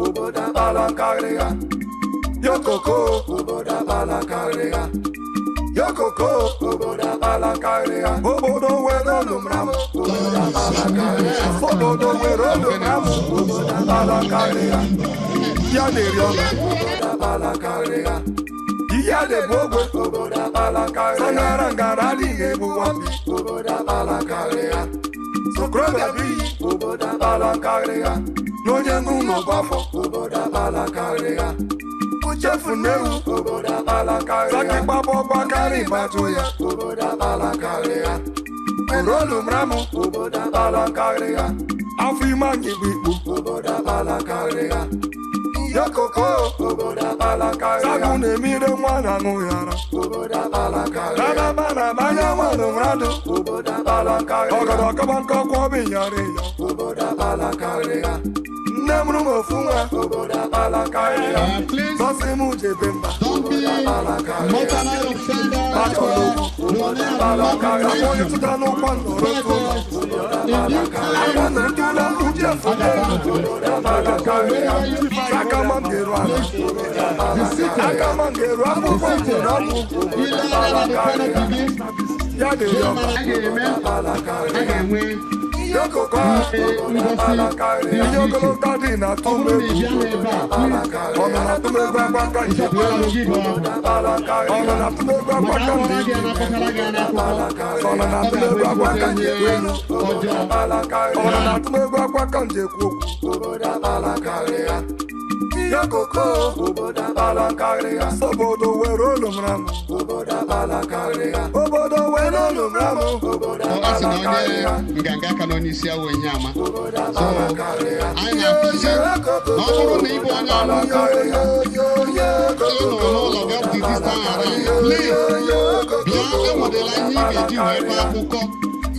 Obodo akpala karịa. Yokoko, obodo akpala karịa. Yokoko, obodo akpala karịa. Obodo were olu mram. Obodo akpala karịa. Obodo were olu mram. Obodo akpala karịa. Ya na-eri ọnụ. Obodo akpala karịa. Ihe a na-ebu ogwe. Obodo akpala karịa. Sangara ngara adịghị egbu nwambi. Obodo akpala karịa. Sokorobịa bụ iyi. Obodo akpala karịa. N'onye n'ụlọ bụ afọ. Obodo akpala karịa. Uchefu n'ewu. Obodo akpala karịa. Sakịkpabọ gbakarị ịgbatụ ya. Obodo akpala karịa. Orolu mramụ. Obodo akpala karịa. Afọ ime anyị bụ ikpu. Obodo akpala karịa. Yokoko, obodo akpala karịa. Sagụ na-emire nwa na-aṅụ ya ara. Obodo akpala karịa. Baba na banya nwanụ mradụ. Obodo akpala karịa. Ọgọdọ kọba nkọkwọ bụ ịyarị ya. Obodo akpala karịa. Nne m rụrụ m ofu nwa. Obodo akpala karịa. Please Sọsị m jebe mba. don't be Obodo akpala karịa. mortal offenders Achọrọ or obodo akpala karịa. Onye tụta n'ụkwa nọrọ But tụ ụlọ. in due time, Akwa nọrọ tụ ụlọ uche fụta. Obodo akpala karịa. Aka ma m ga-eru ala. be seated. Aka ma m ga-eru akwụkwọ m akwụ. Ile anya na the final begins. Ya na-eri ọba. A ga-eme, a ga-enwe Yokoko, ihe ngosi dị ihe iche iche. ogologo dị na Ọ bụrụ na ị tụmegwu. bịaghị ebe a, please, Ọ nọ na tụmegwu agbaka ịchọpụtara njekwu. gị gụọ abụ. Ọ nọ na tụmegwu Maka agbaka akpọrọ gị ndị. anakọtara gị n'akwụkwọ, Ọ nọ na ọ ga-abụ tụmegwu agbaka ezigbote njekwu ihe elu. ọjọọ. Ọ nọ na tụmegwu agbaka njekwu okwu. Yokoko, obodo akpala karịa. Obodo were olu mramụ. Obodo akpala karịa. Obodo were olu mramụ. Obodo Ọ sị akpala na onye karịa. nganga ka na onye isi awọ ihe ama. Obodo So, akpala karịa. anyị na-akụzi na ọ bụrụ na ị bụ onye ọrụ ugbo, ị nọ n'ụlọ gị up to this time around, please bịa enwedela ihe ị ga-eji wee kọọ akụkọ.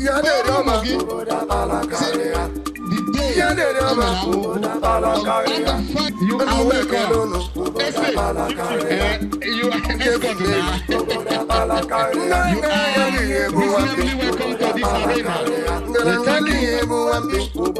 Ya na-eri Kọọrọ ụmụ ọma. gị Obodo sị akpala karịa. the day Ya na-eri e ọma. mere ahụhụ Obodo akpala on karịa. 35 you are welcome. Ese, you are escort now. Nne You are nne ya reasonably welcome to this arena. We thank you.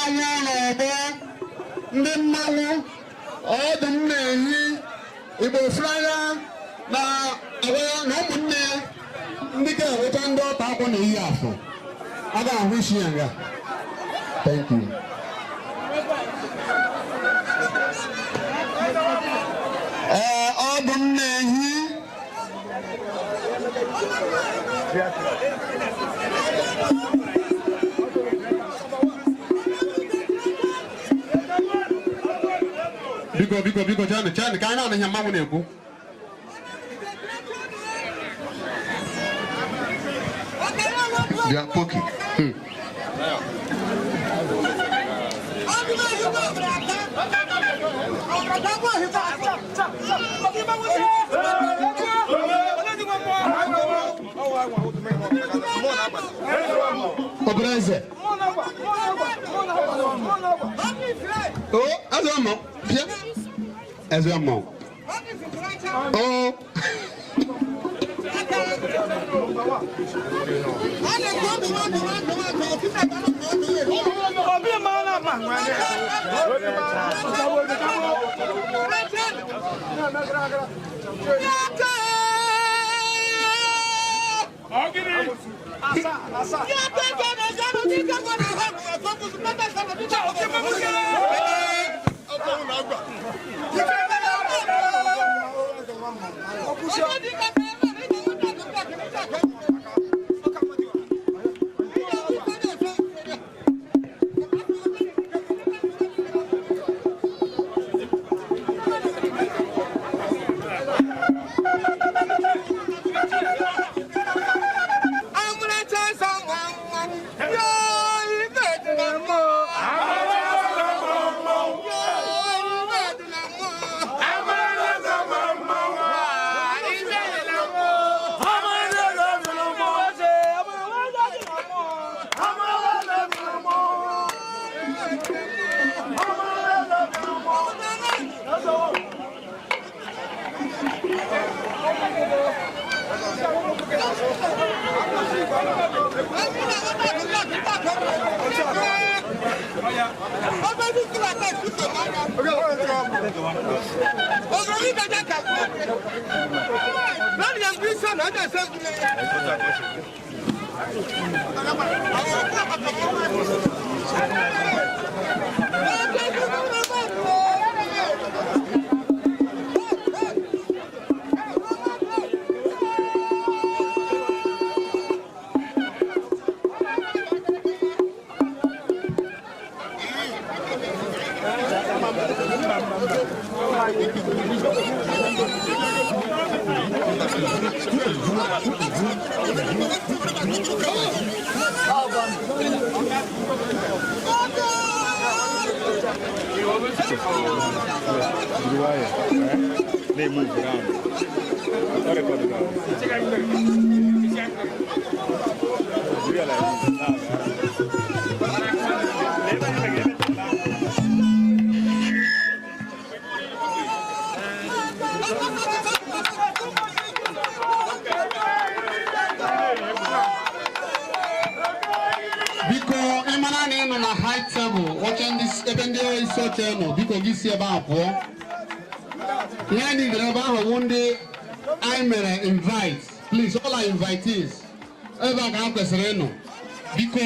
Mmanwụ n'ọgbọ, ndị mmanwụ ọdụ m na-ehi Igbo Fraya na na ụmụnne ya ndị ga-enweta ndị ọta akwụ na iyi afọ a ga-ahụ isi ya nga. Thank you. Ee, ọdụ m na-ehi. Biko, biko, biko, chenụ, chenụ ka anyị na-anụ ihe mmanwụ na-ekwu. Bịa, poki. Obere eze. O, eze mmụọ, bịa. Eze mmụọ. O. Biko, ị mara na ị nọ na high table oche ndị ebe ndị isi oche nọ, biko gị si ebe ahụ pụọ. Ihe anyị gara ebe ahụ wụ ndị anyị mere invite. Please, all our invitees, ebe a ka ha kwesịrị ịnọ. Biko,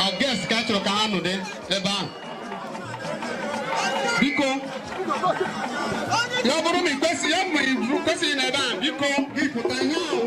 our guests ka a chọrọ ka ha nọdị ebe ahụ. Biko, ya bụrụ ma ị kwesịghị ya ma ị kwesịghị na ebe ahụ, biko gị pụta. Ihe ahụ.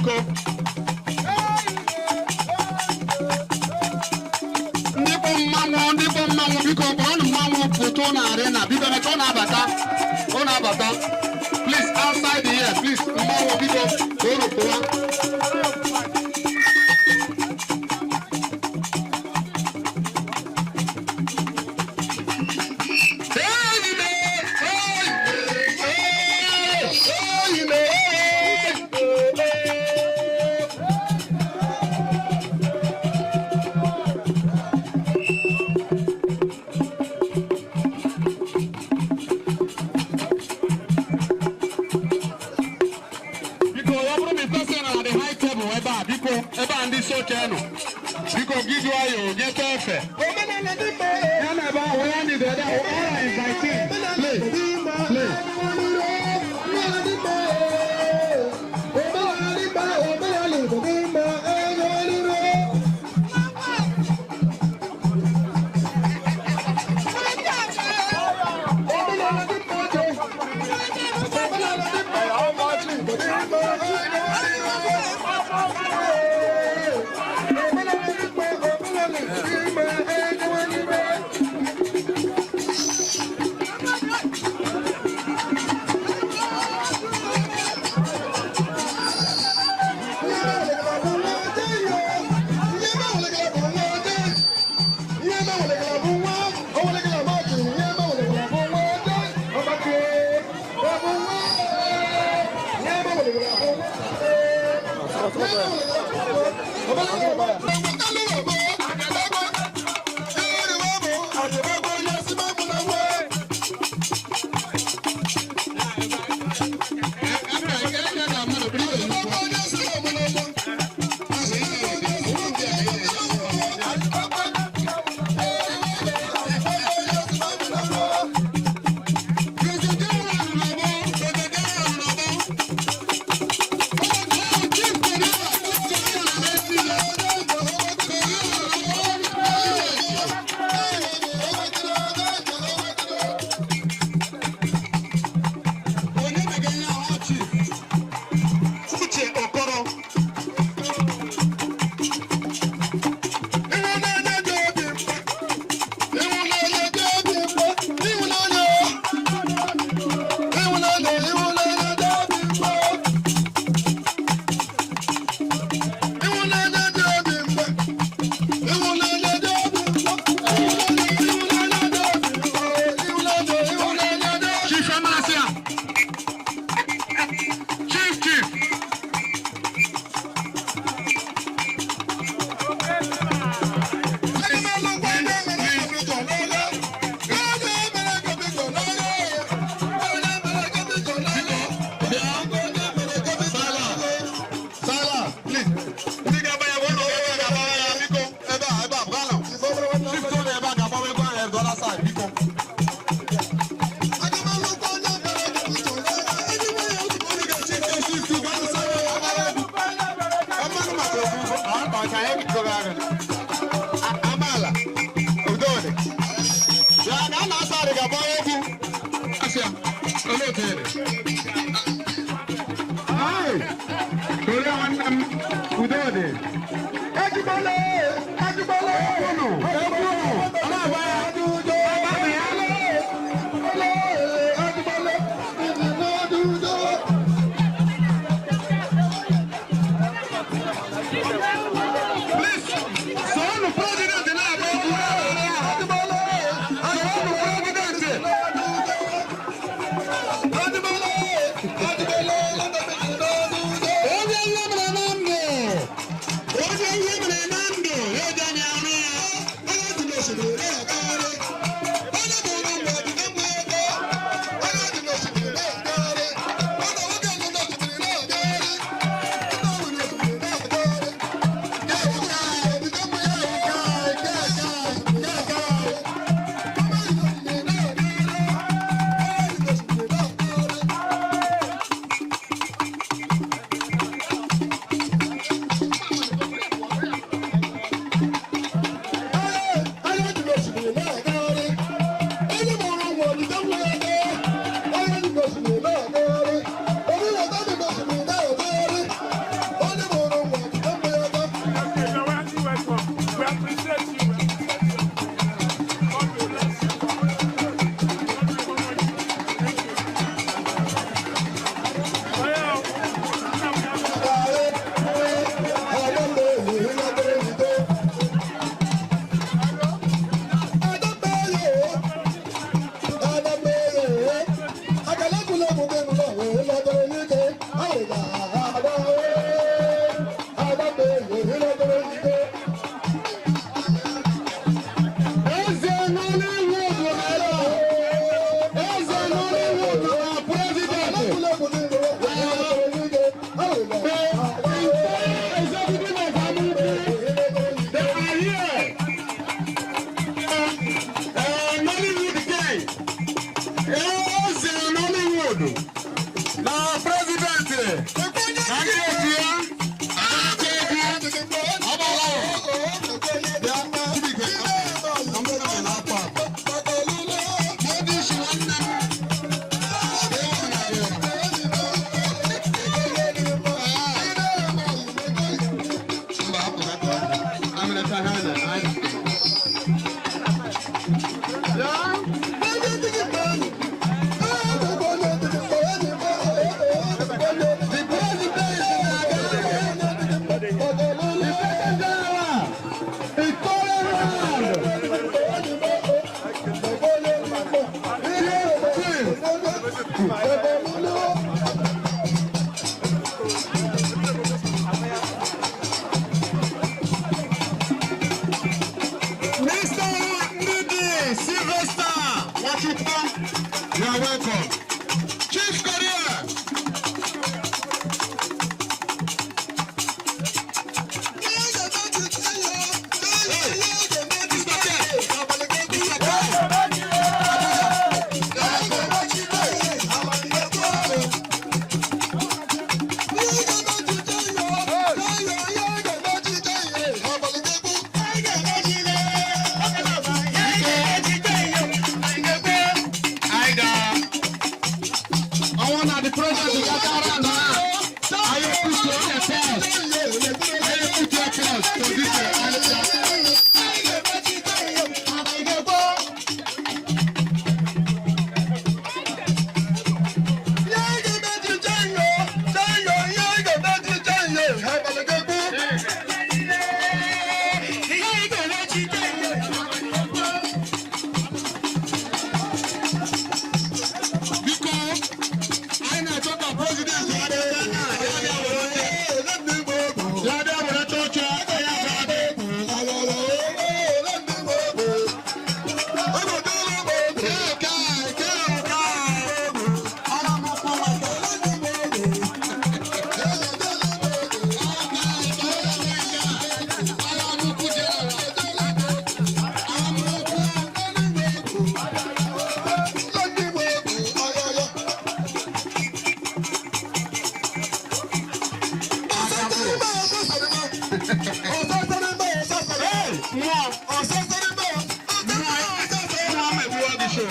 Biko, ndị bụ mmanwụ, ndị bụ mmanwụ, biko kpọrọnụ mmanwụ pụta na arena. Biko mechaa, ọ na-abata, ọ na-abata. Please, outside here, please. Mmanwụ, biko, ka unu pụwa. Biko, ọ bụrụ ma ifesa na the high table ebe a, biko, ebe a ndị isi oche nọ, biko gị nwayọọ nyete efe ya na ebe ahụ ya ndị dede ahụ. All are invited, please, please. Onye mega ihe ahụ? Chief Uche Okoro. Ịhụnanya dị obi mma, ịhụnanya dị obi mma, ịhụnanya, ịhụnanya, ịhụnanya dị obi mma, ịhụnanya dị obi mma, ịhụnanya dị obi mma, ịhụnanya dị obi mma, ịhụnanya, ịhụnanya dị obi. Chief Amasia. Chief, Chief. Ndị ga-agba ya bụ ụlọ ebe a ga-agba ya, biko, ebe a, ebe a, bana. Chief Tony ebe a ga-agba ego ahụ the other side, biko. Amaala, Udodi. Ya na a na-asa arị ga-agba egwu. Asia. Olee otu ị dị? Ai! Korea nwanne m, udo dị. Ejigbole, ejigbole, Ekwunu, ekwunu, ọ na-agba ya. Agbanụ ya. Ejigbole, ejigbole. Please, soronụ president na-agba egwu. Soronụ president. Onye nne mere na ndụ. Biko, anyị na-achọ ka president ya bịa were oche. Ya bịa were oche, ya bịa. Mmụọ megbuo gị show.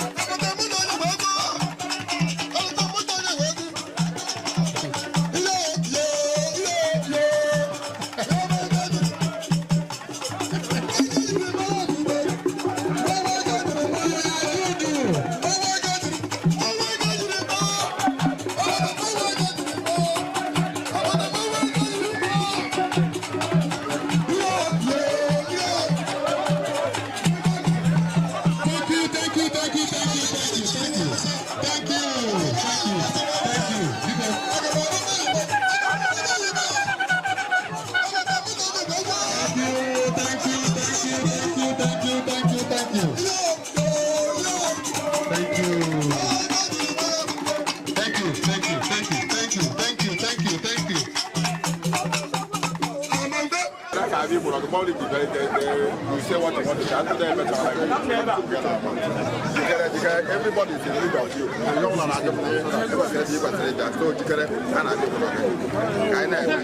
Thank you, thank you, thank you, thank you, thank you, thank you, thank you, thank you, thank you. Biko. Thank you, thank you, thank you, thank you, thank you, thank you, thank you. Thank you, thank you, thank you, thank you, thank you, thank you, thank you. That can be the public is very, very, you say what you want to say. Jikere, jikere, everybody is in need of you. You don't want to so jikere, ha na-abịa ịkwụrụ gị. Ka anyị na-eme.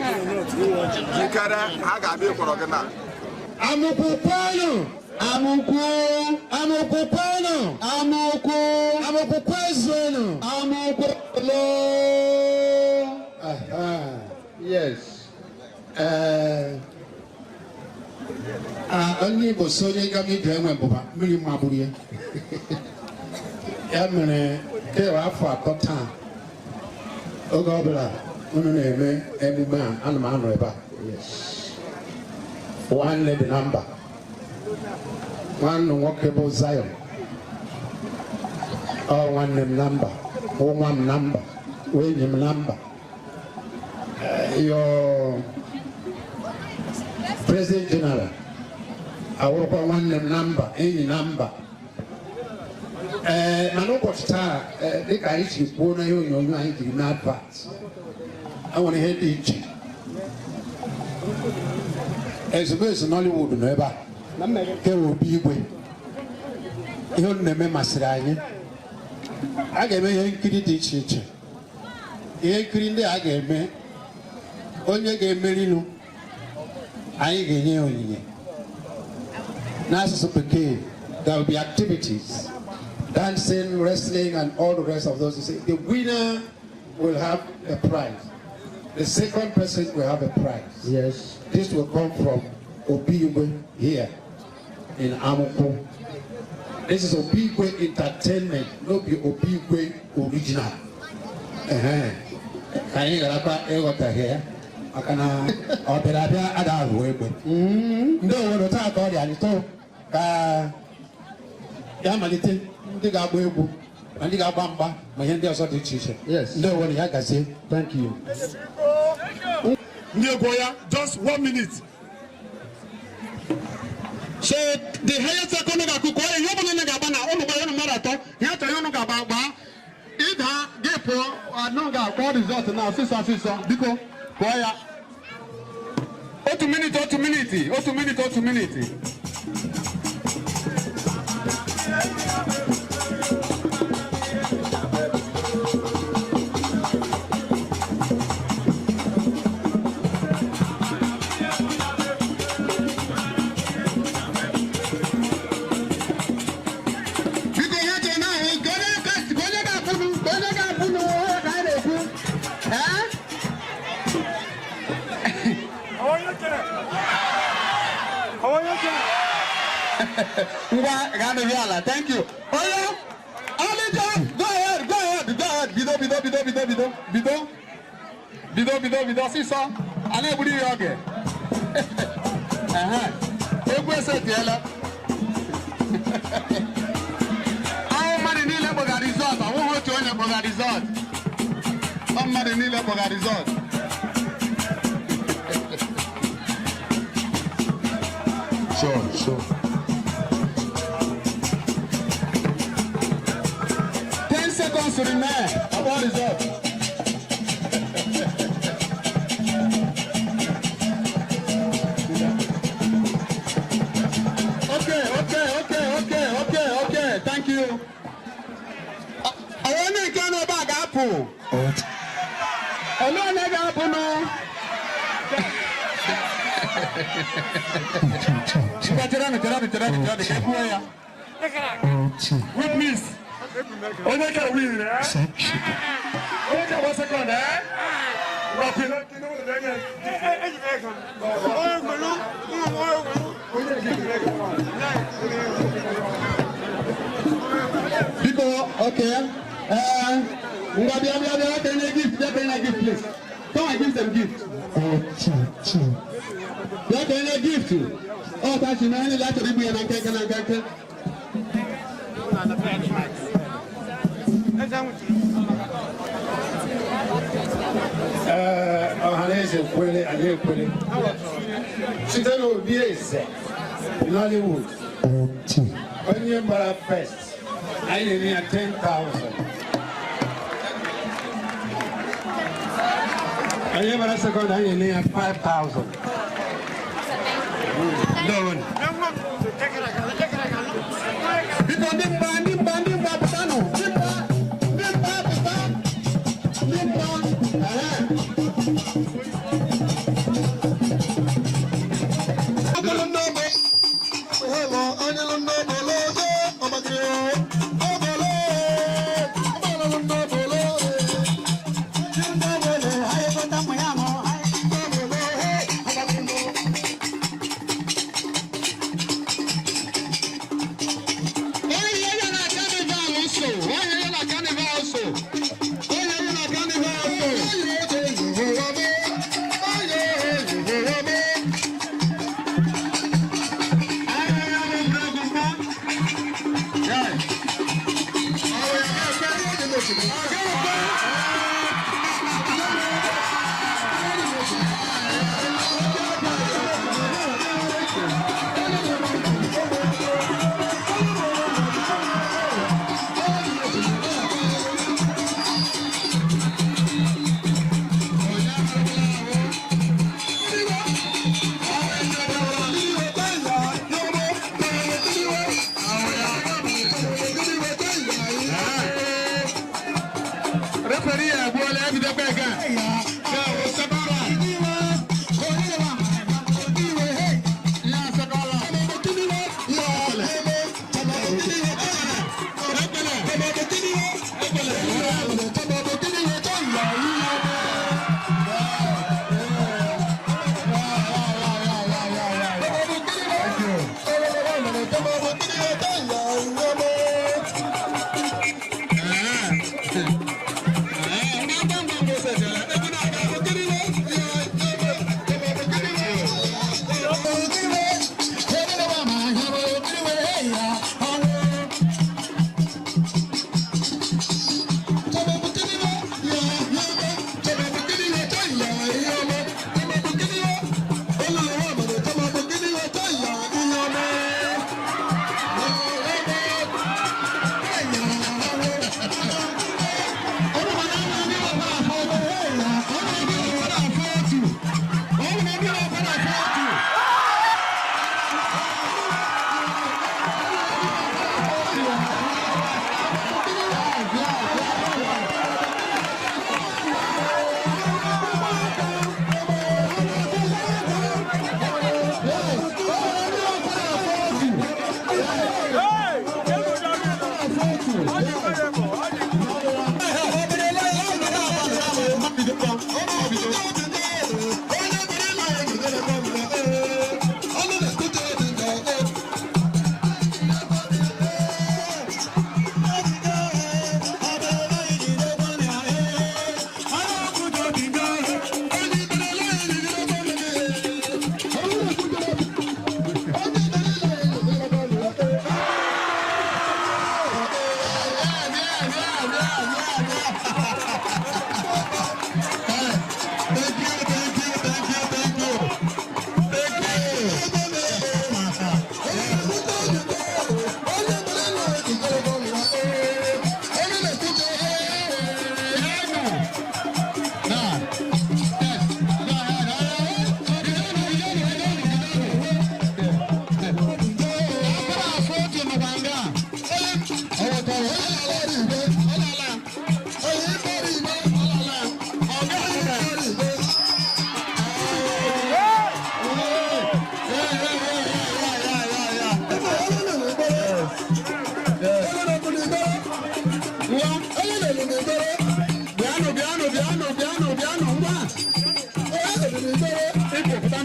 Jikere, ha ga-abịa ịkwụrụ gị na. Amụkwu kwenu! Amụkwu! Amụkwu kwenu! Amụkwu! Amụkwu kwezuenu! Amụkwu lo! Aha, yes. Ee, onye Igbo si onye gama ije enwe mbụba mmiri magburu ya. Ya mere kemgbe afọ 3 taa, oge ọbụla unu na-eme emume a, ana m anọ ebe a. Yes. Nwanne dị na mba. Nwanne nwoke bụ Zion. Ọ nwanne m na mba, bụ nwa m na mba, bụ enyi m na mba. Your President General awụrụkwa nwanne m na mba, enyi na mba. Ee, mana ụbọchị taa, dịka anyị si kwuo na ihe onyonyo anyị jiri mee advert, e nwere ihe dị iche. Ezumezu Nollywood nọ ebe a kewe obi igwe. Ihe unu na-eme masịrị anyị. A ga-eme ihe nkiri dị iche iche. Ihe nkiri ndị a ga-eme, onye ga-emerinụ, anyị ga-enye ya onyinye. N'asụsụ Bekee, there will be activities, dancing, wrestling and all the rest of those. You see, the winner will have a prize, the second person will have a prize. This will come from Obigwe here in Amukwu. This is Obigwe Entertainment, no be Obigwe Original. Ehe. Ka anyị gharakwa ịghọtahie ya, maka na ọ bịara abịa ada ahụ egbe. Ndị obodo, taa ka ọ dị anyị too ka ya malite, ndị ga-agba egwu ma ndị ga-agba mgba ma ihe ndị ọzọ dị iche iche. Ndị obodo, ya gazie. Thank you. Ndị egwu ya, just one minute. So the highest second ga-akụ, kụọ ya. Ihe ọbụla unu ga-agba na ụnụ gbara ụnụ mmadụ atọ, ihe achọrọ ihe ụnụ ga-agba, gbaa. Ịda gị pụọ, anụ ga-akpọ result na ọsịsọ ọsịsọ. Biko, kụọ ya. Otu minute, otu minute, otu minute, otu minute. Biko, ihe chere na ahụ ka onye ga-akwụnụ, ka onye ga-akwụnụ, onye ka anyị na-ekwu. Ee? Onye chere? Onye chere? Ngwa, ga-anọghị ala. Thank you. Onye ọlịja, go ahead, go ahead, go ahead. Bido, bido, bido, bido, bido, bido, bido, bido, bido, ọsịsọ. A na-egburu ya oge. Ehe. Egwu esetiela. Ahụ mmadụ niile kpọga result, ọ bụghị otu onye kpọga result. Ọ mmadụ niile kpọga result. Sure. 10 seconds remain. About result. Okay. Thank you. Onye nke nọ ebe a ga-apụ. Olee onye ga-apụ nụ? Ngwa, cherenụ, cherenụ, cherenụ, cherenụ ka e kwuo ya. Witness. Onye ka win, eh? Onye ka one second, eh? Rapid. Onye gwelu, onye gwelu. Onye Biko, okay. Ngwa, bịa, bịa, bịa, ka enye gift, bịa ka enye gift, please. Come and give them gift. Bịa ka enye gift. Ọ tachi na onye achọrọ igbu ya na nkenke na nkenke. Ọhaneze kwere, anyị ekwere site n'obi eze Nollywood. Onye gbara first, anyị na-enye ya 10,000. Onye gbara second, anyị na-enye ya 5,000. Ndewo. Biko, ndị mgba, ndị mgba, ndị mgba, pụtanụ. Ndị mgba, ndị mgba, pụta. Ndị mgba, ehe. Agolo nnobo, hello, anyelo nnobo lojo, ọmọgiri ogolo, ogolo nnobo lo, nnobo le, aye kota muyamo, aye nnobo le, ọmọgiri mo. Onye ya na carnival so, onye ya na carnival so, onye ya na carnival so. Aye, aye, aye. Referee egbuola, ebidokwa again. Ya bụ second round. Ya second round. Ekele. Ekele. Ekele. Thank you.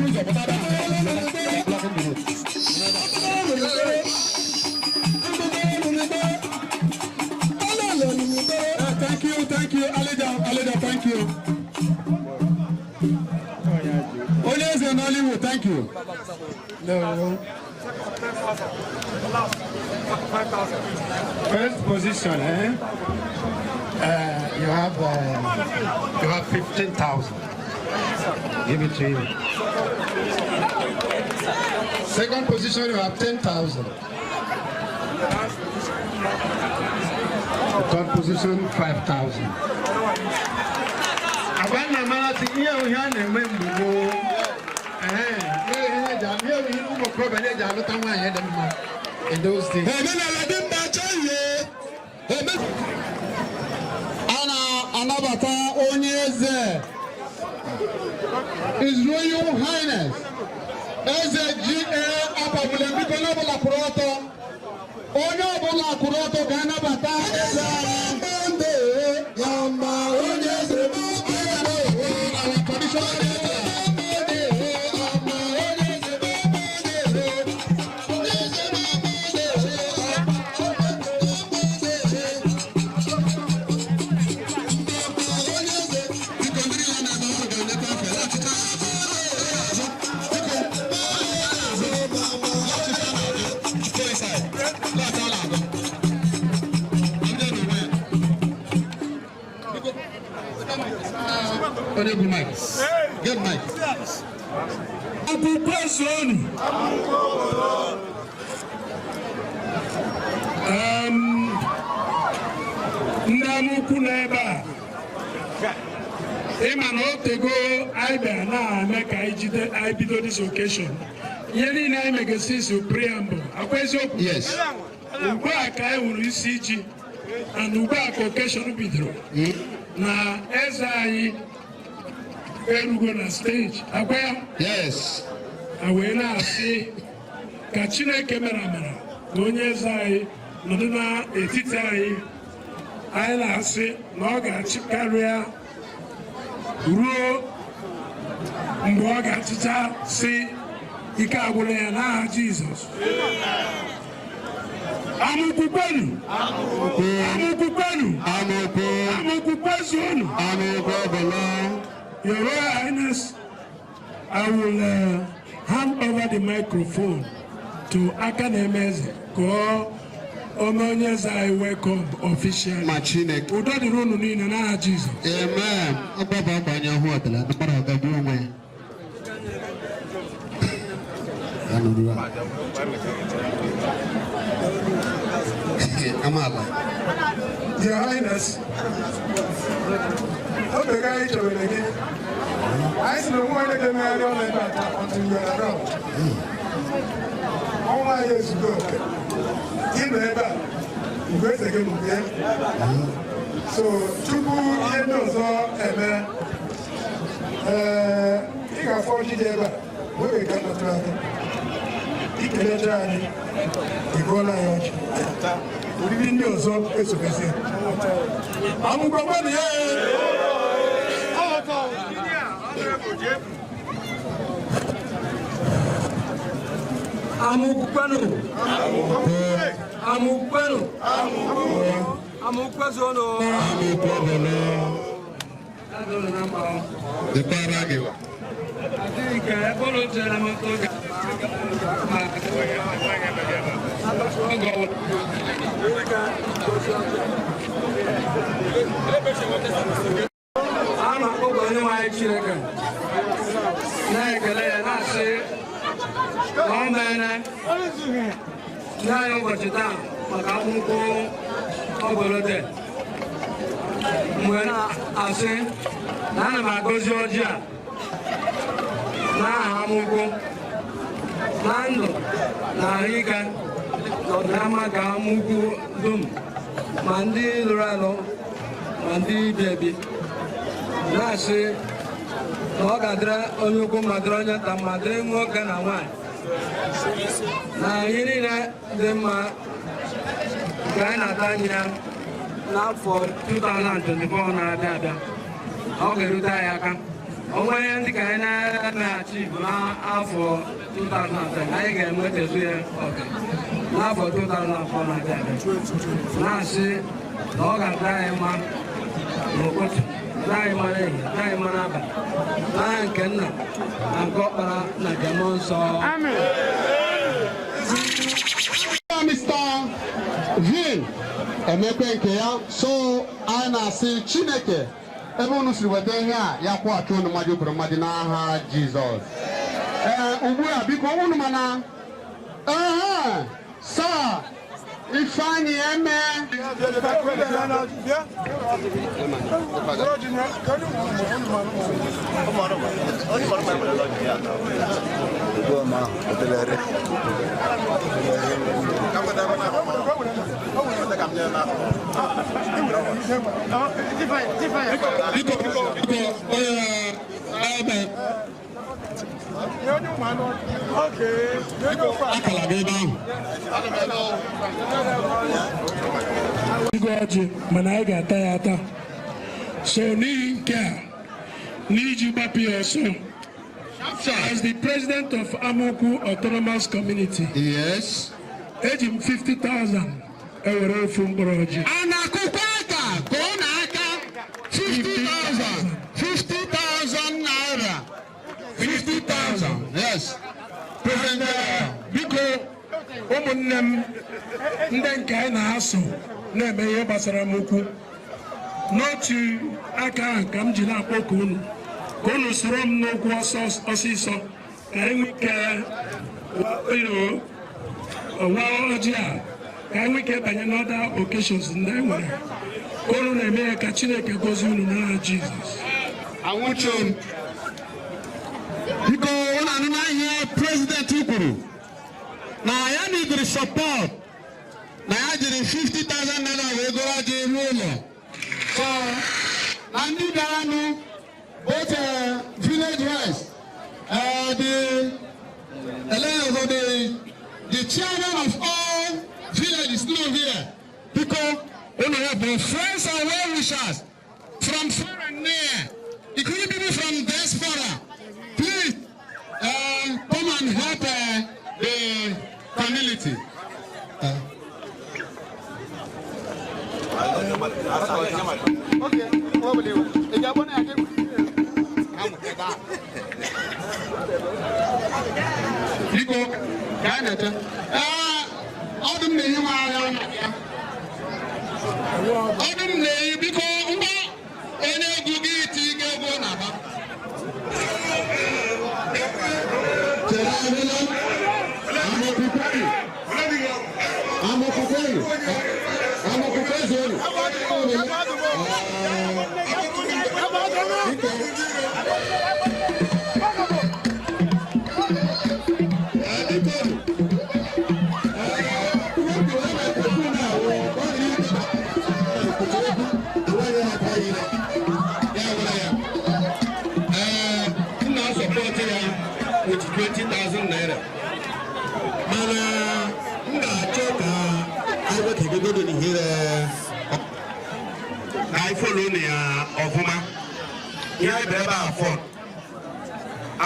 N'ụzọ pụta ebe a. Blocking the road. Thank you, thank you, Alida, Alida, thank you. Onye eze Nollywood, thank you. No. First position, eh? You have 15,000. Give it to you. Second position, you have 10,000. Third position, 5,000. Agwa nna mara sị ihe ihe a na-eme mgbe gboo. Ee, ihe eji ihe ihe ụmụ okorobịa na-eji alụta nwaanyị dị mma in those days. Omenala dị mma chọọ ihe. A na-anabata onye eze, His Royal Highness Eze G.A. Apagbule. Biko, onye ọbụla kwụrụ ọtọ, onye ọbụla kwụrụ ọtọ ka anabata eze anyị. Onye eze, our traditional leader. Onye bụ mic? Get mic. Akwụkwọ zonu. Ndị amụkwu nọ ebe a, ịma na o tego anyị bịara na-eme ka anyị jide anyị bido this occasion. Ihe niile anyị megasi si preamble akwa eziokwu. Yes. Ugbu a ka anyị hụrụ isi ji and ugbu a ka occasion bidoro na eze anyị erugo na stage akwa ya. Yes. A wee na-asị ka Chineke mere amara ka onye eze anyị nọdụ n'etiti anyị. Anyị na-asị na ọ ga-achị karịa ruo mgbe ọ ga-achịcha si ike agwụla ya, n'aha Jizọs. Amụkwukwenu, amụkwukwenu! Amụkwu. Amụkwukwezuonu! Amụkwu ọbụla. Your Royal Highness, I will hand over the microphone to aka na-eme eze ka ọ ome onye eze anyị welcome officially. Ma Chineke. Udo dịrị unu niile n'aha Jizọs. Amen. Ọgbaba agbanye ọhụụ ọdịla mmadụ ọgagbu onwe ya. Ya nụrụ a. Amaala. Your Highness, oge ga anyị chewere gị. Anyị sị na onwe onye ga-emegharị ọnụ ebe a taa until you are around. Ọnwa anyị ezugo oke. Ị nọ ebe a, mgbe eze gị nọ ya. So tupu ihe ndị ọzọ eme, ee, ị ga-afọ ọjị dị ebe a n'oge ka nọtụrụ aka. Ikelecha anyị, ị gụọla anyị ọjị. Oriri ndị ọzọ esobezie. Amụkwa ya. Amukwenu! Amukwenu! Amukwezuonu! Amụkwu ọbụla. Dịkwara gị. Adịghị ebe ụlọ chere m oge oge ọbụla. A na-akpọkọ onye nwe anyị Chineke, na-ekele ya, na-asị na ọ meene nye anyị ụbọchị taa maka akwụkwọ ọgọlọte. Mgbe na-asị na ana m agọzi ọjị a n'aha amụkwụ na ndụ na ahụike na ọdịnama ka amụkwu dum, ma ndị lụrụ alụ ma ndị bi ebi, na-asị na ọ ga-adịrị onye ukwu ma dịrị onye nta ma dịrị nwoke na nwaanyị, na ihe niile dị mma nke anyị na-ata anya ya n'afọ 2024 na-abịa abịa, ọ ga-erute anyị aka. Onwe ihe ndị ka anyị na-emeghachi bụ n'afọ 2010, anyị ga-enwetazu ya oke n'afọ 2004 na-abịa abịa. Na-asị na ọ ga-adị anyị mma n'ụtụtụ, dị anyị mma n'ehihie, dị anyị mma n'abalị, n'aha nke Nna na nke Ọkpara na nke Mmụọ Nsọ. Mr. Vin emekwe nke ya. So anyị na-asị Chineke, ebe unu siri weta ihe a, ya kwụghachi unu mmadụ kwuru mmadụ n'aha Jizọs. Ee, ugbu a, biko, unu mana ee, Sir Ifeanyi Eme. Biko, biko, onye ebe akala gị ebe ahụ. Igwe ọjị, mana anyị ga-ata ya ata. So n'ihi nke a, n'iji gbapụ ya ọsọ, as the president of Amokwu Autonomous Community, eji m 50,000 ewere ofu mkpụrụ ọjị. A na-akụkwa aka ka ọ na-aka 50,000, 50,000 naira, 50,000, yes, President. Biko, ụmụnne m, ndị nke anyị na-asụ na-eme ihe gbasara m okwu n'otu aka ahụ ka m ji na-akpọku unu ka unu soro m n'okwu ọsọ ọsịsọ ka anyị nwee ike wa ọjị a, ka anyị nwee ike banye n'other occasions ndị anyị nwere. Ka unu na-eme ya, ka Chineke gozie unu n'aha Jizọs. Anwụchu m. Biko, ụnụ anụ na ihe president kwuru na ya nidiri support, na ya jiri 50,000 naira wee goro ọjị ruo ụlọ. So na ndị bịaranụ, both village heads, the ele the chairman of all villages nọ here, biko, unu help friends and well wishers from far and near, including people from diaspora. Please come and help the community. Biko, ka a na-eche. Ee, ọdụ m na-ehi nwa ahịa na-abịa. Ọdụ m na-ehi, biko, ngwa, onye egwu gị iti ike egwu na-aba. Chere ahụla amakwụkwọ amakwụkwọ amakwụkwọ zoro. Biko. M na-asupport ya with 20,000 naira, mana m ga-achọ ka anyị wetegodo n'ihe ka anyị follow na ya ọfụma. Ihe anyị bịara ebe a fọ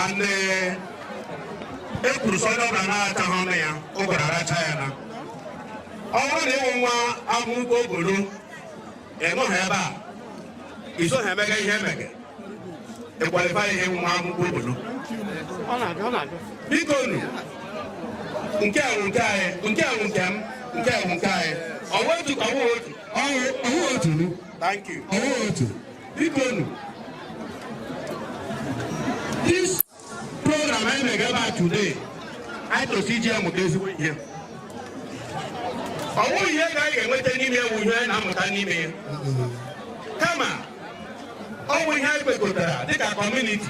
and e kwuru sọ onye ọbụla na-achaghị ọnụ ya ụgwara aracha ya, na ọ bụrụ na ịwụ nwa Amukwu Obolo, ịnọghị ebe a, iso ha emega ihe emege ịqualify ihe nwa Amukwu Obolo. Biko nu, nke a wụ nke anyị, nke a wụ nke m, nke a wụ nke anyị. Ọ wụ otu ka ọ wụ otu? Ọwụ otu nu. Thank you. Ọwụ otu. Biko nu, this program anyị mega ebe a today, anyị tosi iji ya mụta ezigbo ihe. Ọ bụghị ihe ka anyị ga-enweta n'ime ewu ihe anyị na-amụta n'ime ya, kama ọ bụ ihe anyị kwekọtara dịka community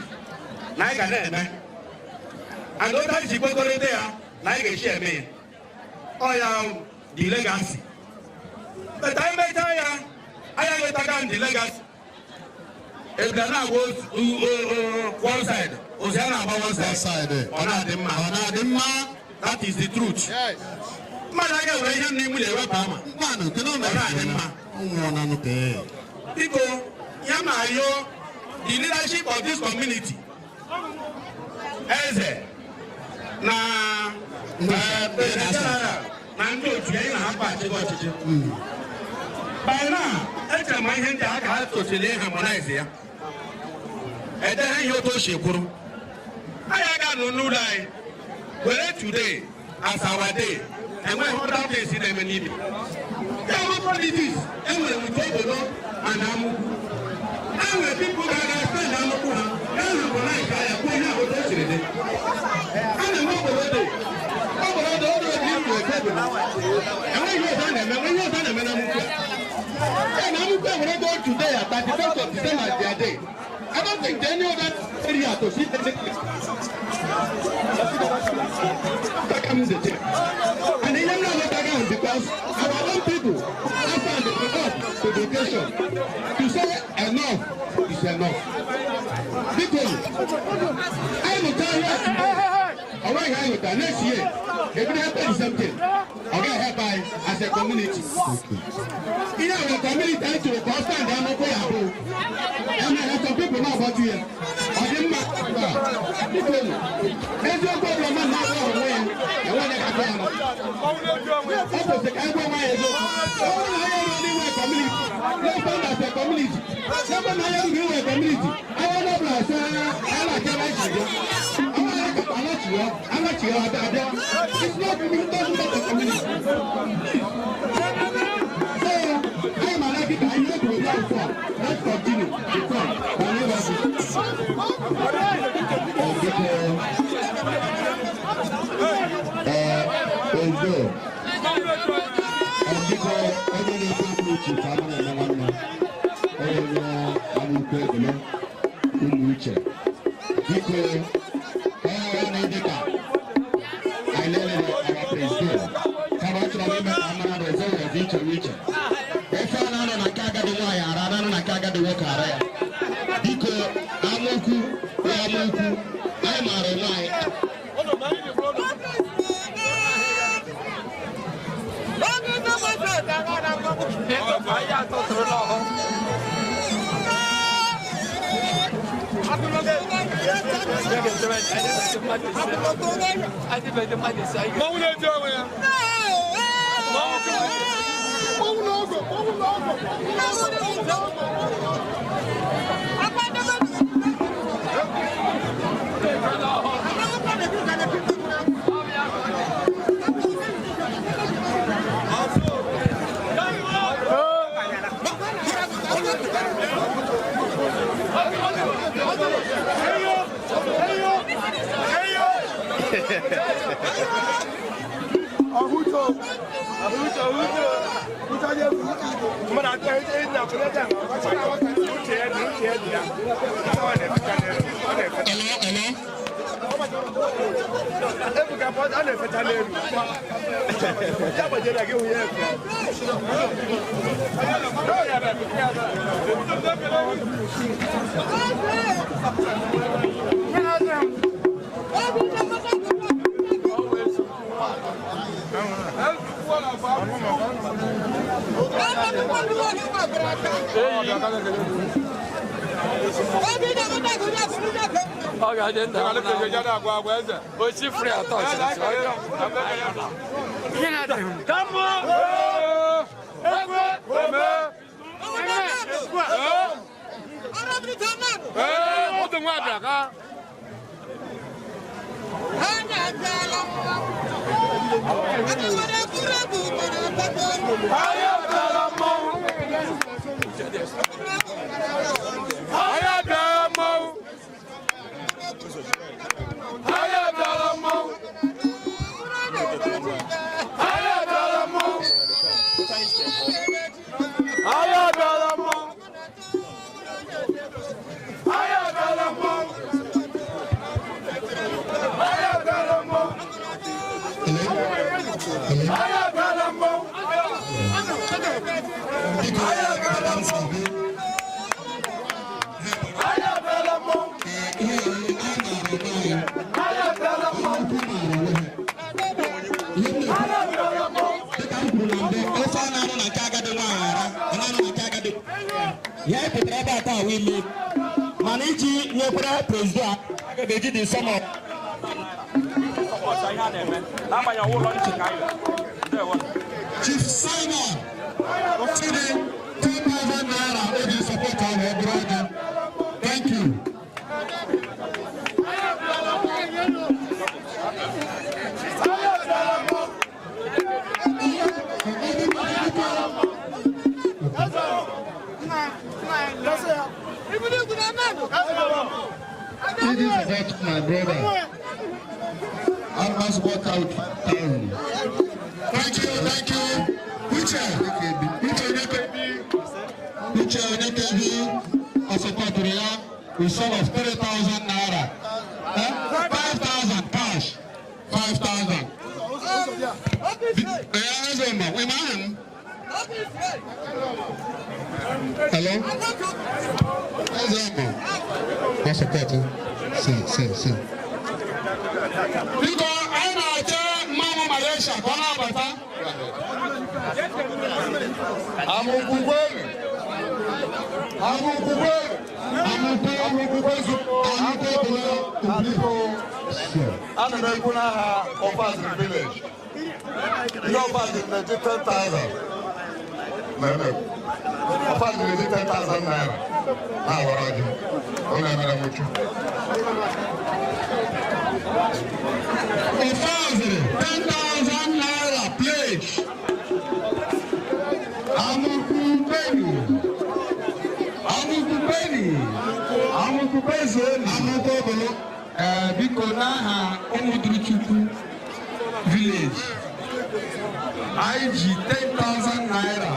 na anyị ga na-eme, and otu anyị si kwekọrịta ya na anyị ga-esi eme ya, ọ ya the legacy. But anyị mechaa ya, anyị enwetaga the legacy. Ebula na-agba one side, ozi a na-agba one One side, side. Ọ na-adị mma. Ọ na-adị mma. That is the truth. Mmadụ aga were ihe n'imu na-ewepụ ama. Mmanụ, kedu? Ọ na-adị mma. Ọ nwụọ na nụ ka ee. Biko, ya ma ayọ. The leadership of this community, eze na president general na ndị otu ya na ha achịghị ọchịchị, by now echere m ihe ndị a ka ha tosiri harmonize ya, edere ihe otu o si kwuru. Anyị aga n'ụlọ anyị were today as our day. Enweghị other things na-eme n'ime ya bụ politics. Enwere nke obodo and Amukwu, enwere people ga-aga spend Amukwu ha ya harmonize ya, kwuo ihe obodo o siri dị. A na-eme obodo dị, obodo dị obodo dị iru eke obodo. Enweghị ihe ọzọ a na-eme, enweghị ihe ọzọ a na-eme na Amukwu a. Ya na Amukwu enwere go today at 31st of December as their day. I don't think any other area to see anything. And ihe m na-alọtaghị ahụ, because our own people after the up to the occasion to say enough is enough. Biko, anyị mụta ihe ọ nweghị anyị mụta. Next year ebido happen the same thing, ọ gaghị help anyị as a community. Ihe our community anyị chọrọ ka ọ stand Amukwu ya bụ emere some people na-agbatu ya. Ọ dị mma ebe a. Biko, eziokwu ọbụla mmadụ na-agwa onwe ya, enweghị ga-agwa ya. Ọ kwesịrị ka anyị gwa onwe ya eziokwu. Ọ bụrụ na anyị eruo n'inwe community, let's stand as a community. Ebe na anyị erughị inwe community, anyị onye ọbụla sị anyị na-achọ ebe anyị si bịa. Ọ bụrụ na anyị anachigha abịa abịa, it's not, it doesn't make a community. So anyị ma na kịta anyị ekwuru ya ugbu a. Let's continue the talk. Ka anyị gwa. Biko, ozo, biko, onye na-ekwu okwu, Chief Anụ na-eme nwanne, onye Amukwu Ebele ụmụ uche, biko, ka ya ghara na dị ka anyị lelere our president, kama ọ chọrọ ime ka a mara na ọzọ nwere iche n'iche. Ofe a na-anọ na nke agadi nwaanyị ara, na-anọ na nke agadi nwoke ara ya. Biko, Amukwu ya, Amukwu anyị maara onwe anyị. Mmanwụ na-eji onwe ya. Mmanwụ na-ogo, mmanwụ na-ogo, mmanwụ na-ogo. Hello, hello. Ọ ga-adị ndụ. Ochi free atọ ọchịchị ọjọọ. Ihe na-adịghị. Kamụ! Biko, dịka m si ekwu, ihe anyị maara onwe anyị, Amukwu maara onwe ha. Ihe m na-ekwu, dịka m kwuru na mbụ, ofe a na-anụ na nke agadi nwaanyị ara, ọ na-anụ na nke agadi ya. Anyị pụtara ebe a taa wee ime Mana iji nyekwara president, aga m eji the sum of Ọcha ihe a na-eme n'agbanyeghị ọwụ ụlọ nchi ka anyị bịara. Ndewo. Chief Simon Chidi, 2,000 naira o ji support ahụ obere oge. Thank you. Iji support my brother. I must work out 5,000. Thank you, thank you. Uche, Uche Onyekebi, Uche Onyekebi, ọ supportụrụ ya with sum of 3,000 naira. Eh? 5,000 cash. 5,000. Eh, eze ma, ị ma aha m? Hello? Eze ma. Ọ support. Si, si, si. Biko, anyị na-achọ mmanwụ Malaysia ka ọ na-abata. Amukwu kwenu! Amukwu kwenu! Amukwu, Amukwu kwezu! Amukwu obodo. Biko, ana m ekwu n'aha Ọfaziri village. Ndị Ọfaziri na-eji 10,000. Na-eme. Ọfaziri na-eji 10,000 naira. Na-awara ọjị. Ọ na-emere m uchu. Ọfaziri, 10,000 naira pledge. Amukwu kwenu! Amukwu kwenu! Amukwu kwezuonu! Amukwu obodo. Ee, biko, n'aha Ụmụdụrụchukwu village, anyị ji 10,000 naira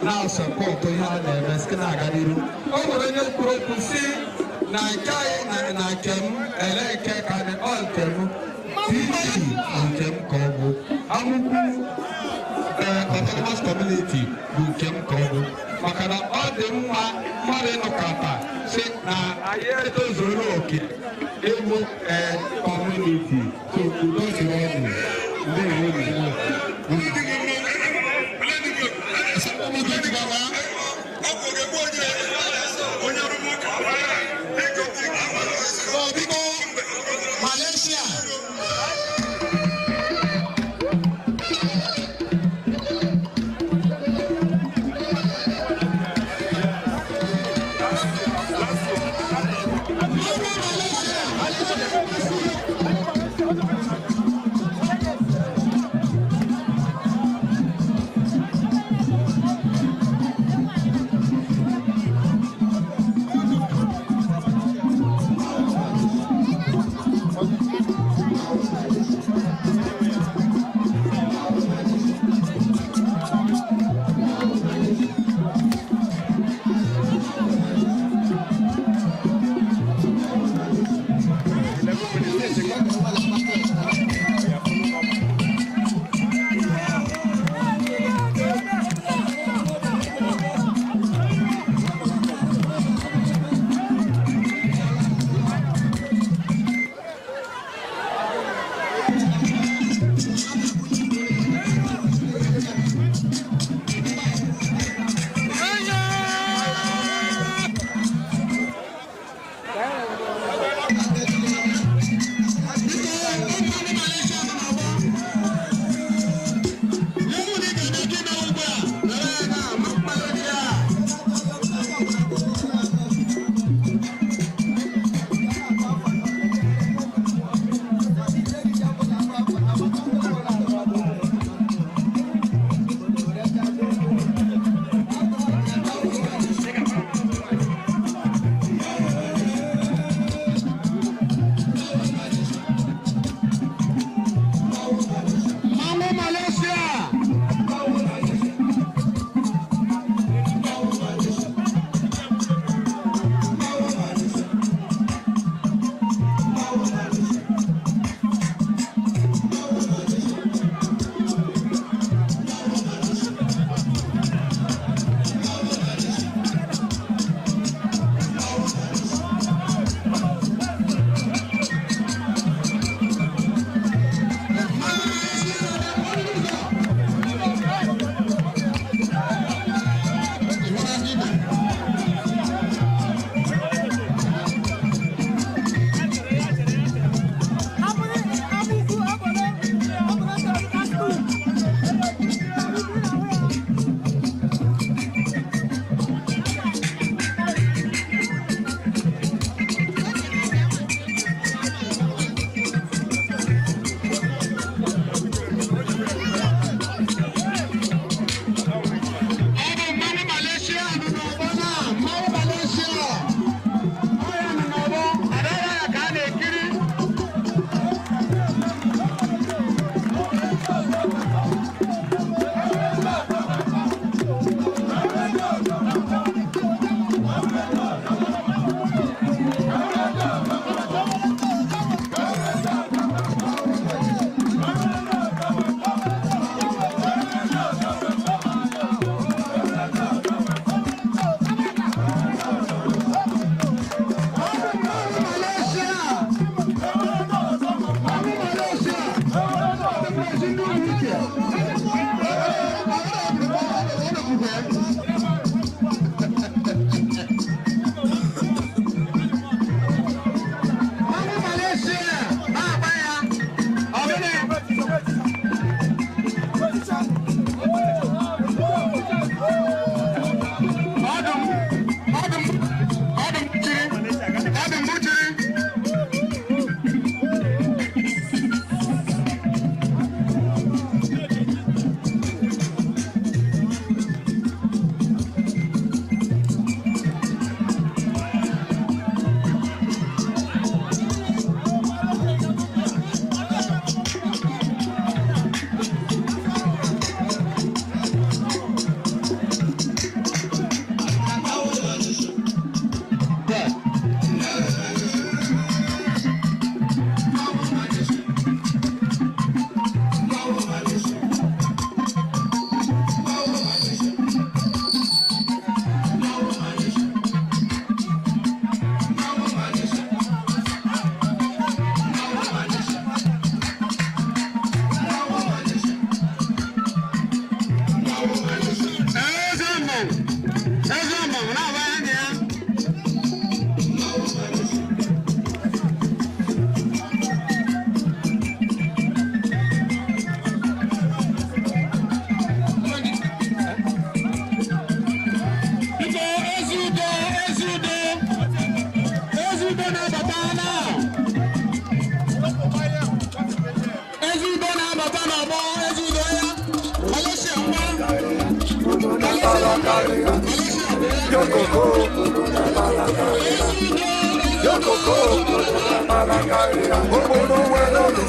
na-support ihe a na-eme site na-aga n'iru. O nwere onye kwuru okwu si na nke anyị na nke m ele nke ka dị ọ nke m TG nke m ka ọ bụ Amukwu autonomous community bụ nke m ka ọ bụ, maka na ọ dị mma mmadụ ịnọkọta si na anyị etozuola oke ịbụ community. So udo dịrị ọnụ. Ndewo. Ụmụdụrụchukwu. So biko, Malaysia. karịa. Yokoko, obodo akpala karịa. Yokoko, obodo akpala karịa. Obodo nwere olu,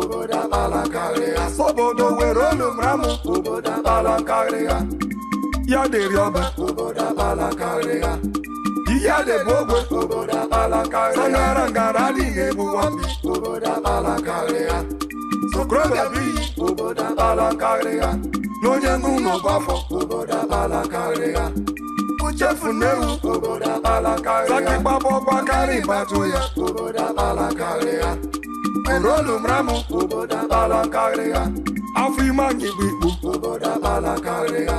obodo akpala karịa. Obodo nwere olu mramụ, obodo akpala karịa. Ya dịrị ọba, obodo akpala karịa. Ihe dị bụ ogwe, obodo akpala karịa. Sangara ngara adịghị egbu nwambi, obodo akpala karịa. Sokorobịa bụ iyi, obodo akpala karịa. N'onye n'ụlọ bụ afọ, obodo akpala karịa. Uchefu n'ewu, obodo akpala karịa. Sakịkpabọ gbakarị ịbatụ ya, obodo akpala karịa. Orolu mramụ, obodo akpala karịa. Afọ ime anyị bụ ikpu, obodo akpala karịa.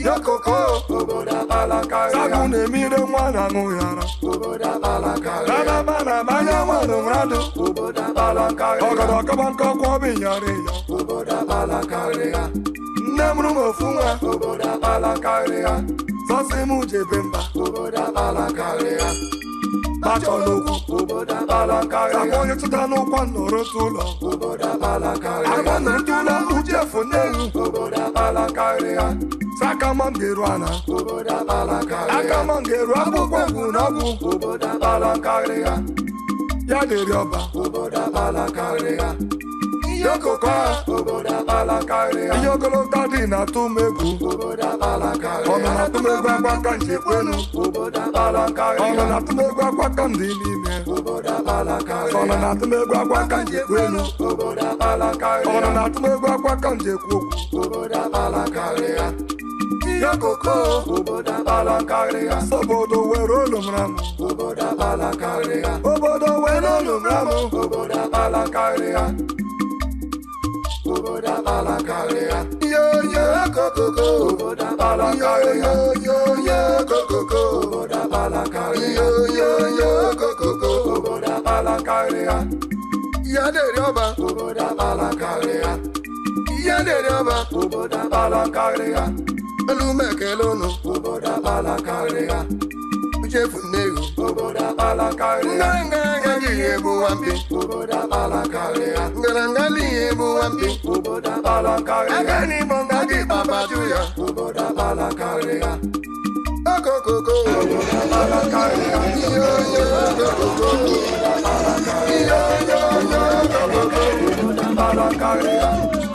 Yokoko, obodo akpala karịa. Sagụ na-emire nwa na-aṅụ ya ara, obodo akpala karịa. Nana na manya nwanụ mradụ, obodo akpala karịa. Ọgọdọ kọba nkọkwa ọbụ ịnyarị ya, obodo akpala karịa. Nne m rụrụ m ofu nwa, obodo akpala karịa. Sọsị m jebe mba, obodo akpala karịa. Bachọ n'okwu, obodo akpala karịa. Agba onye tụta n'ụkwa nọrọ otu ụlọ, obodo akpala karịa. Agba nọrọ otu ụlọ, uchefu n'elu, obodo akpala karịa. Sakama m ga-eru ana, obodo akpala karịa. Akama m ga-eru akwụkwọ egwu n'ọgwụ, obodo akpala karịa. Ya dịrị ọba, obodo akpala karịa. Ihe okoko a, obodo akpala karịa. Ihe ogologo dị na-atụ m egwu, obodo akpala karịa. Ọnụ na-atụ m egwu akwa ka nchekwenu, obodo akpala karịa. Ọnụ na-atụ m egwu akwa ka m dị n'ime, obodo akpala karịa. Ọnụ na-atụ m egwu akwa ka nchekwenu, obodo akpala karịa. Ọnụ na-atụ m egwu akwa ka njekwu okwu, obodo akpala karịa. Ihe okoko, obodo akpala karịa. Obodo were olu mramụ, obodo akpala karịa. Obodo were olu mramụ, obodo akpala karịa. Obodo akpala karịa. Yo yo kokoko, obodo akpala karịa. Yo yo kokoko, obodo akpala karịa. Yo yo yo kokoko, obodo akpala karịa. Ya dịrị ọba, obodo akpala karịa. Ya dịrị ọba, obodo akpala karịa. Olu mekele unu, obodo akpala karịa. Uchefu nnewu, obodo akpala karịa. Nganga agaghị egbu nwambi, obodo akpala karịa. Ngaranga lighị egbu nwambi, obodo akpala karịa. Aka n'igbo nga gị babaju ya, obodo akpala karịa. Okokoko, obodo akpala karịa. Iyo yo okokoko, iyo yo yo okokoko, obodo akpala karịa.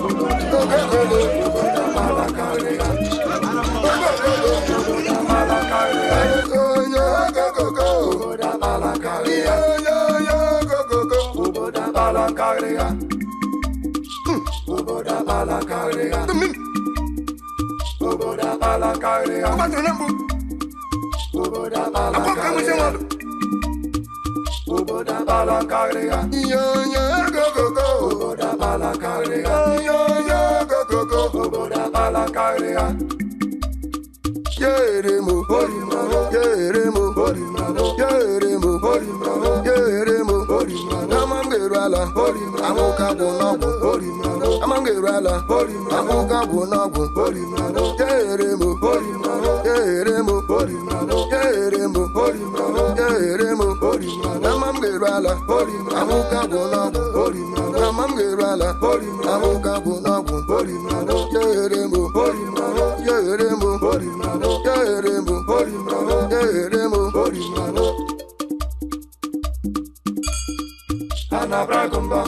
Okokoko, obodo akpala karịa. Okokoko, obodo akpala karịa. Oyo okokoko, obodo akpala karịa. Iyo yo yo okokoko, obodo akpala karịa. Obodo akpala karịa. Obodo akpala karịa. Obodo akpala karịa. Obodo akpala karịa. Iyo yo okokoko, obodo akpala karịa. Iyo yo okokoko, obodo akpala karịa. Yeremo, yeremo, yeremo, yeremo. Ama m ga-eru ala, amụka gwụ n'ọgwụ. Ama m ga-eru ala, amụka gwụ n'ọgwụ. Yeremo, yeremo, yeremo, yeremo. Ama m ga-eru ala, amụka gwụ n'ọgwụ. Ama m ga-eru ala, amụka gwụ n'ọgwụ. Yeremo, yeremo, yeremo, yeremo. Anabragumba,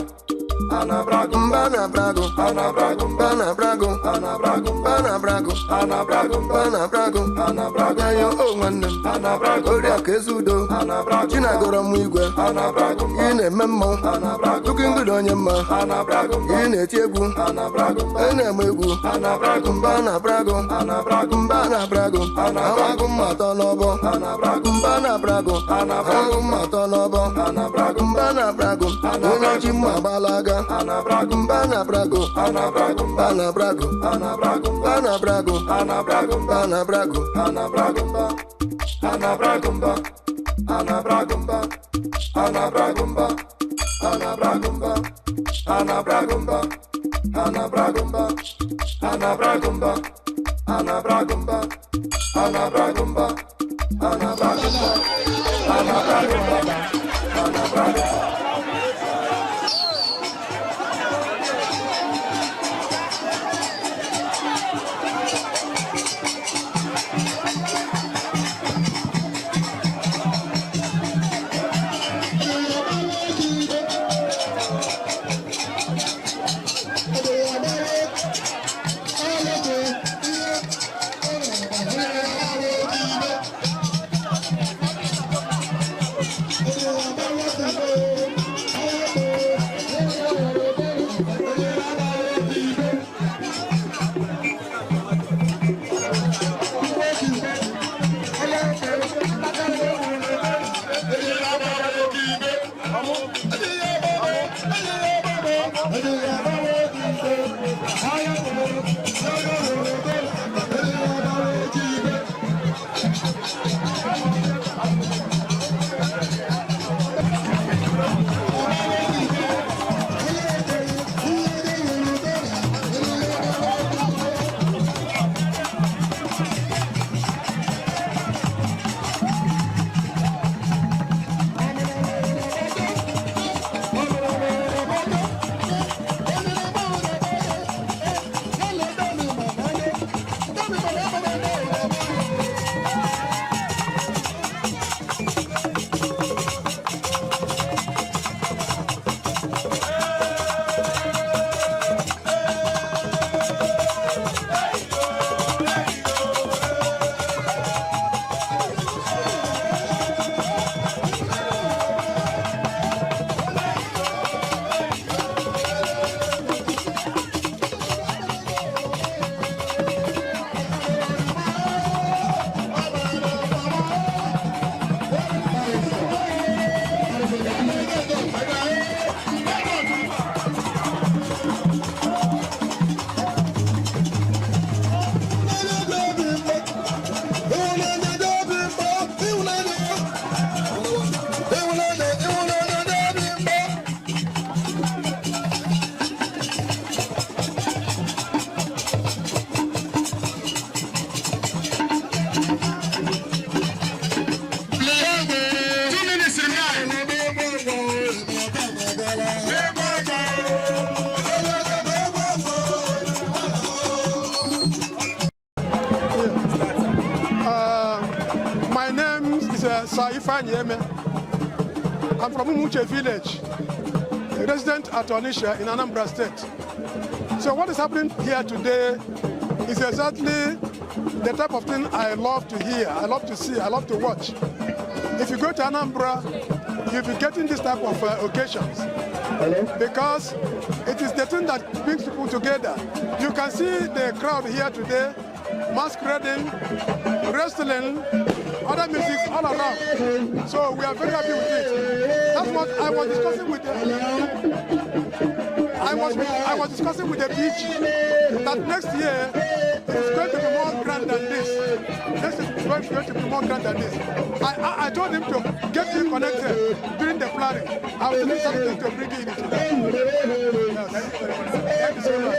Anabragumba, Anabrago, Anabragumba, Anabrago, Anabragumba, Anabrago, Anabragumba, Anabrago, Anabrago, Ayo o nwanne m, Anabrago, Oriakụ Ezeudo, Anabrago, Chinagọrọ m igwe, Anabragumba, ị na-eme mmọnwụ, Anabrago, Looking onye mma, Anabragumba, ị na-eti egwu, Anabragumba, ị na-eme egwu, Anabragumba, Anabrago, Anabragumba, Anabrago, Anabrago mma atọ n'ọbọ, Anabragumba, Anabrago, Anabrago mma atọ n'ọbọ, Anabragumba, Anabrago, onye ji mma agbalaga, Anabragumba, Anabrago, Anabragumba, Anabrago, Anabragumba, Anabrago, Anabragumba, Anabrago, Anabragumba, Anabragumba, Anabragumba, Anabragumba, Anabragumba, Anabragumba, Anabragumba, Anabragumba, Anabragumba, Anabragumba, Anabragumba, Anabragumba, Anabragumba. 2 minutes remain. My name is Sir Ifeanyi Eme. I'm from Umuche village, a resident at Onitsha in Anambra State. So what is happening here today is exactly the type of thing I love to hear, I love to see, I love to watch. If you go to Anambra, you'll be getting this type of occasions because it is the thing that brings people together. You can see the crowd here today, masquerading, wrestling, other music all around. So we are very happy with it. That's what I was discussing with the, I was discussing with the PG that next year it's going to be more grand than this. Next is going to be more grand than this. I told him to get me connected during the planning. I will do something to bring it into that. Yes. Thank you so much.